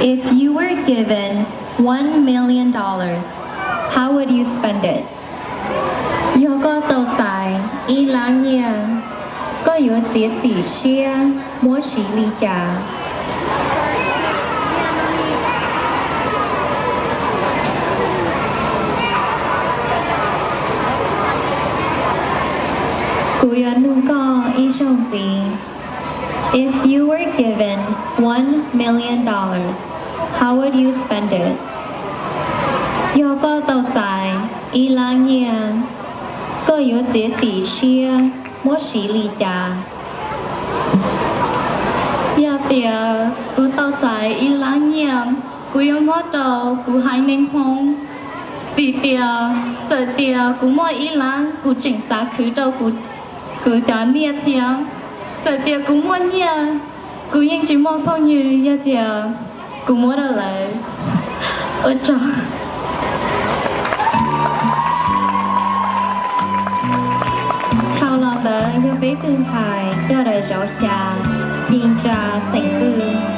If you were given one million dollars, how would you spend it? Yog koj tau txais ib lab nyiaj, koj yuav txiav txim siab muab siv li cas? Kuv yuav nug koj ib zaug ntxiv. If you were given one million dollars, how would you spend it? Yog koj tau txais ib lab nyiaj, koj yuav txiav txim siab muab siv li cas? Yog tias kuv tau txais ib lab nyiaj, kuv yuav muab rau kuv haiv neeg Hmoob, vim tias txawm tias kuv muaj ib lab, kuv tseem xav khwv rau kuv cov nyiaj thiab. Txawm tias kuv muaj nyiaj, kuv yeej tsis muaj phooj ywg yog tias kuv muab rau lawv. Ua tsaug. Dhau los ntawd yog peb tug ntxhais coj daim zauv xya, Yis Ntsa xeem Vwj.